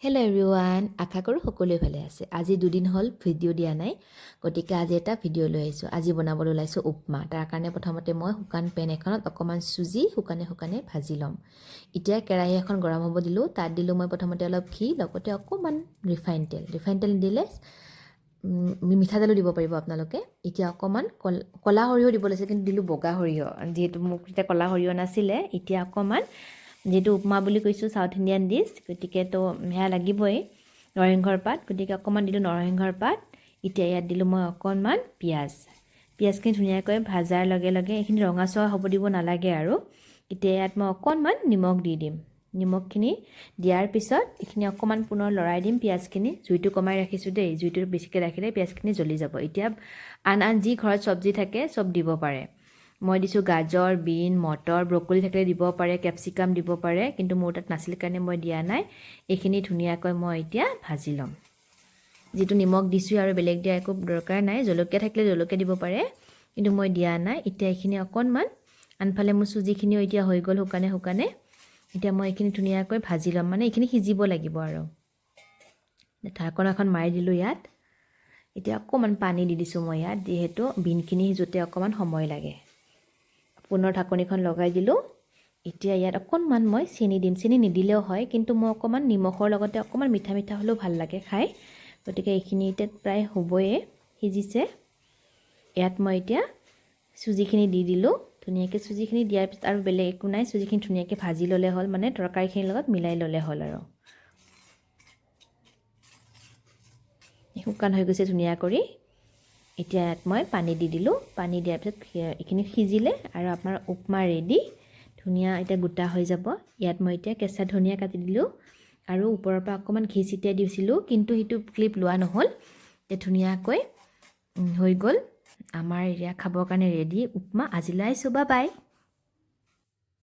Hello' everyone, আশা কৰোঁ সকলোৱে ভালে আছে। আজি দুদিন হ'ল ভিডিঅ' দিয়া নাই, গতিকে আজি এটা ভিডিঅ' লৈ আহিছোঁ। আজি বনাবলৈ ওলাইছোঁ উপমা। তাৰ কাৰণে প্ৰথমতে মই শুকান পেন এখনত অকণমান চুজি শুকানে শুকানে ভাজি ল'ম। এতিয়া কেৰাহী এখন গৰম হ'ব দিলোঁ। তাত দিলোঁ মই প্ৰথমতে অলপ ঘি, লগতে অকণমান ৰিফাইন তেল। ৰিফাইন তেল দিলে মিঠাতেলো দিব পাৰিব আপোনালোকে। এতিয়া অকণমান ক'লা সৰিয়হ দিব লাগিছিল, কিন্তু দিলোঁ বগা সৰিয়হ, যিহেতু মোক তেতিয়া ক'লা সৰিয়হ নাছিলে। এতিয়া অকণমান, যিহেতু উপমা বুলি কৈছোঁ, চাউথ ইণ্ডিয়ান ডিছ, গতিকে তো সেয়া লাগিবই, নৰসিংহৰ পাত। গতিকে অকণমান দিলোঁ নৰসিংহৰ পাত। এতিয়া ইয়াত দিলোঁ মই অকণমান পিঁয়াজ। পিঁয়াজখিনি ধুনীয়াকৈ ভাজাৰ লগে লগে এইখিনি ৰঙাচোৱা হ'ব দিব নালাগে আৰু। এতিয়া ইয়াত মই অকণমান নিমখ দি দিম। নিমখখিনি দিয়াৰ পিছত এইখিনি অকণমান পুনৰ লৰাই দিম পিঁয়াজখিনি। জুইটো কমাই ৰাখিছোঁ দেই, জুইটো বেছিকৈ ৰাখিলে পিঁয়াজখিনি জ্বলি যাব। এতিয়া আন আন যি ঘৰত চব্জি থাকে চব দিব পাৰে। মই দিছোঁ গাজৰ, বিন, মটৰ, ব্ৰকলি থাকিলে দিব পাৰে, কেপচিকাম দিব পাৰে, কিন্তু মোৰ তাত নাছিল কাৰণে মই দিয়া নাই। এইখিনি ধুনীয়াকৈ মই এতিয়া ভাজি ল'ম। যিটো নিমখ দিছোঁ আৰু বেলেগ দিয়া একো দৰকাৰ নাই। জলকীয়া থাকিলে জলকীয়া দিব পাৰে, কিন্তু মই দিয়া নাই। এতিয়া এইখিনি অকণমান, আনফালে মোৰ চুজিখিনিও এতিয়া হৈ গ'ল শুকানে শুকানে। এতিয়া মই এইখিনি ধুনীয়াকৈ ভাজি ল'ম, মানে এইখিনি সিজিব লাগিব আৰু। ঢাকন এখন মাৰি দিলোঁ ইয়াত। এতিয়া অকণমান পানী দি দিছোঁ মই ইয়াত, যিহেতু বিনখিনি সিজোঁতে অকণমান সময় লাগে। পুনৰ ঢাকনিখন লগাই দিলোঁ। এতিয়া ইয়াত অকণমান মই চেনি দিম। চেনি নিদিলেও হয়, কিন্তু মই অকণমান নিমখৰ লগতে অকণমান মিঠা মিঠা হ'লেও ভাল লাগে খাই। গতিকে এইখিনি এতিয়া প্ৰায় হ'বয়ে, সিজিছে। ইয়াত মই এতিয়া চুজিখিনি দি দিলোঁ ধুনীয়াকৈ। চুজিখিনি দিয়াৰ পিছত আৰু বেলেগ একো নাই, চুজিখিনি ধুনীয়াকৈ ভাজি ল'লে হ'ল, মানে তৰকাৰীখিনিৰ লগত মিলাই ল'লে হ'ল আৰু। শুকান হৈ গৈছে ধুনীয়া কৰি। এতিয়া ইয়াত মই পানী দি দিলোঁ। পানী দিয়াৰ পিছত এইখিনি সিজিলে আৰু আপোনাৰ উপমা ৰেডি। ধুনীয়া এতিয়া গোটা হৈ যাব। ইয়াত মই এতিয়া কেঁচা ধনিয়া কাটি দিলোঁ আৰু ওপৰৰ পৰা অকণমান ঘি ছিটিয়াই দিছিলোঁ, কিন্তু সেইটো ক্লিপ লোৱা নহ'ল। এতিয়া ধুনীয়াকৈ হৈ গ'ল আমাৰ এতিয়া খাবৰ কাৰণে ৰেডি উপমা। আজিলৈ আহিছোঁ, বা বাই।